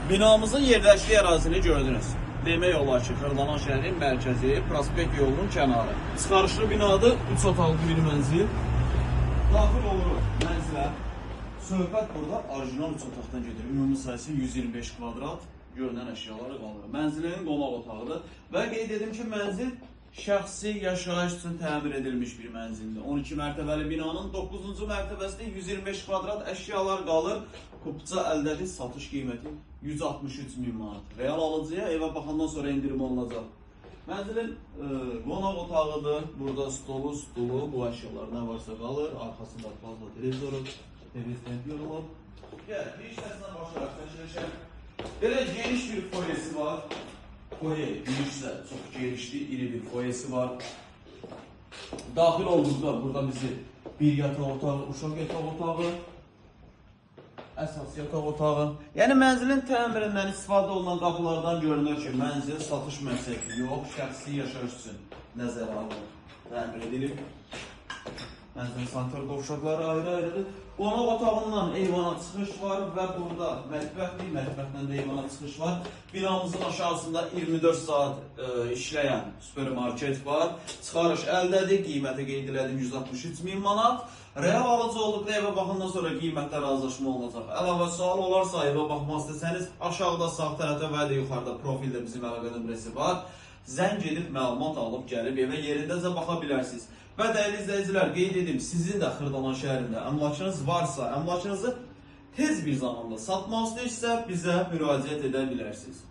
Binamızın yerləşdiyi ərazini gördünüz. Demək olar ki, Xırdalan şəhərin mərkəzi, prospekt yolunun kənarı. Çıxarışlı binadır, 3 otaqlı bir mənzil. Daxil oluruq mənzilə. Söhbət burada orijinal 3 otaqdan gedir. Ümumi sayısı 125 kvadrat. Görünən əşyaları qalır. Mənzilin qonaq otağıdır. Və qeyd edim ki, mənzil şəxsi yaşayış üçün təmir edilmiş bir mənzildir. 12 mərtəbəli binanın 9-cu mərtəbəsində 125 kvadrat əşyalar qalır. Kupça əldədir, satış qiyməti 163 min manat. Real alıcıya evə baxandan sonra endirim olunacaq. Mənzilin qonaq otağıdır. Burada stolu, stulu, bu əşyalar nə varsa qalır. Arxasında plazma televizoru, TV stand yorulub. Gəl, bir hissəsindən başlayaraq çəkilişə. Belə geniş bir foyesi var. Foye girişdə çox genişdir, iri bir foyesi var. Daxil olduğumuzda burada bizi bir yataq otağı, uşaq yataq otağı, əsas yataq otağı. Yəni mənzilin təmirindən istifadə olunan qapılardan görünür ki, mənzil satış məqsədli yox, şəxsi yaşayış üçün nəzərə alınıb, təmir edilib. Mənzilin sanitar qovşaqları ayrı-ayrıdır. Qonaq otağından eyvana çıxış var və burada mətbəxdir, mətbəxdən də eyvana çıxış var. Binamızın aşağısında 24 saat işləyən supermarket var. Çıxarış əldədir, qiyməti qeyd elədim 163 min manat. Real alıcı olduqda evə baxandan sonra qiymətdə razılaşma olunacaq. Əlavə sual olarsa evə baxmaq istəsəniz aşağıda sağ tərəfdə və ya yuxarıda profildə bizim əlaqə nömrəsi var. Zəng edib məlumat alıb gəlib evə yerindəcə baxa bilərsiniz. Və dəyərli izləyicilər, qeyd edim, sizin də Xırdalan şəhərində əmlakınız varsa, əmlakınızı tez bir zamanda satmaq istəyirsə bizə müraciət edə bilərsiniz.